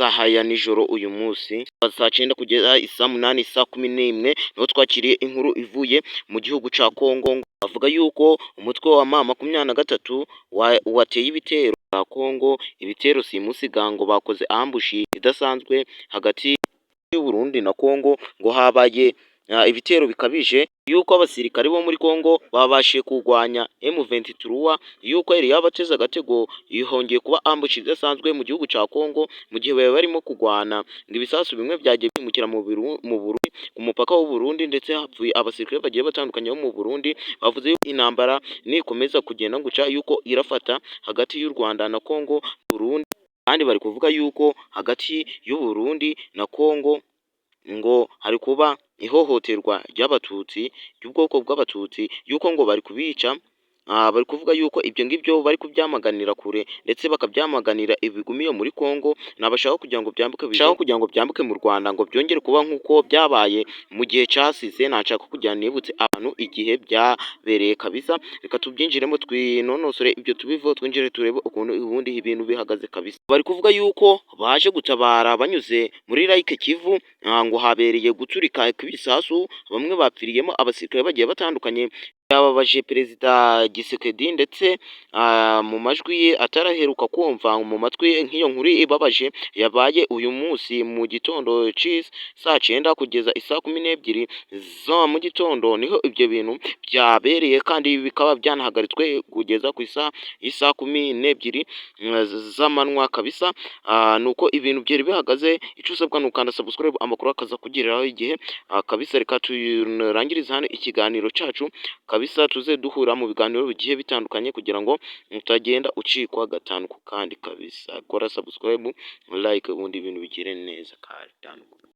Saha ya nijoro uyu munsi, saa 9 kugeza isaa 8, saa 11, niho twakiriye inkuru ivuye mu gihugu cya Kongo, bavuga yuko umutwe wa M23 wateye ibitero bya Kongo, ibitero simusiga. Ngo bakoze ambush idasanzwe hagati y'u Burundi na Kongo. Ngo habaye ibitero bikabije, yuko abasirikare bo muri Kongo babashije kurwanya M23, yuko yari yabateze agatego. Hongeye kuba ambush idasanzwe mu gihugu cya Kongo mu gihe bari barimo kurwana. Ngo ibisasu bimwe byagiye byimukira mu Burundi, ku mupaka w'u Burundi, ndetse hapfuye abasirikare bagiye batandukanye bo mu Burundi. Bavuze yuko intambara nikomeza kugenda guca, yuko irafata hagati y'u Rwanda na Kongo Burundi. Kandi bari kuvuga yuko hagati y'u Burundi na Kongo ngo hari kuba ihohoterwa ry'Abatutsi, ry'ubwoko bw'Abatutsi, yuko ngo bari kubica. Bari kuvuga yuko ibyo ngibyo bari kubyamaganira kure, ndetse bakabyamaganira ibigumiye muri Kongo. Nabashaka kugira ngo byambuke, bishaka kugira ngo byambuke mu Rwanda, ngo byongere kuba nk'uko byabaye mu gihe cyasize. Nashaka kugira nibutse abantu igihe byabereye kabisa. Reka tubyinjiremo, twinonosore ibyo, tubiveho, twinjire turebe ukuntu ubundi ibintu bihagaze kabisa. Bari kuvuga yuko baje gutabara banyuze muri Lake Kivu. Ngo habereye guturika kw'ibisasu, bamwe bapfiriyemo, abasirikare bagiye batandukanye. Byababaje Perezida Tshisekedi, ndetse mu majwi ye ataraheruka kumva mu matwi ye nk'iyo nkuru ibabaje yabaye uyu munsi mu gitondo saa 9 kugeza isaa 12 za mu gitondo, niho ibyo bintu byabereye, kandi bikaba byanahagaritswe kugeza ku isaha y'isaa 12 z'amanywa kabisa. Nuko ibintu byari bihagaze. Icyo usabwa ni ukanda subscribe, amakuru akaza kugiriraho igihe kabisa. Reka turangirize hano ikiganiro cyacu kabisa, tuze duhura mu biganiro bigiye bitandukanye kugira ngo utagenda ucikwa gatanu ku kandi kabisa. Kora subscribe, like, ubundi ibintu bigire neza. Gatanu.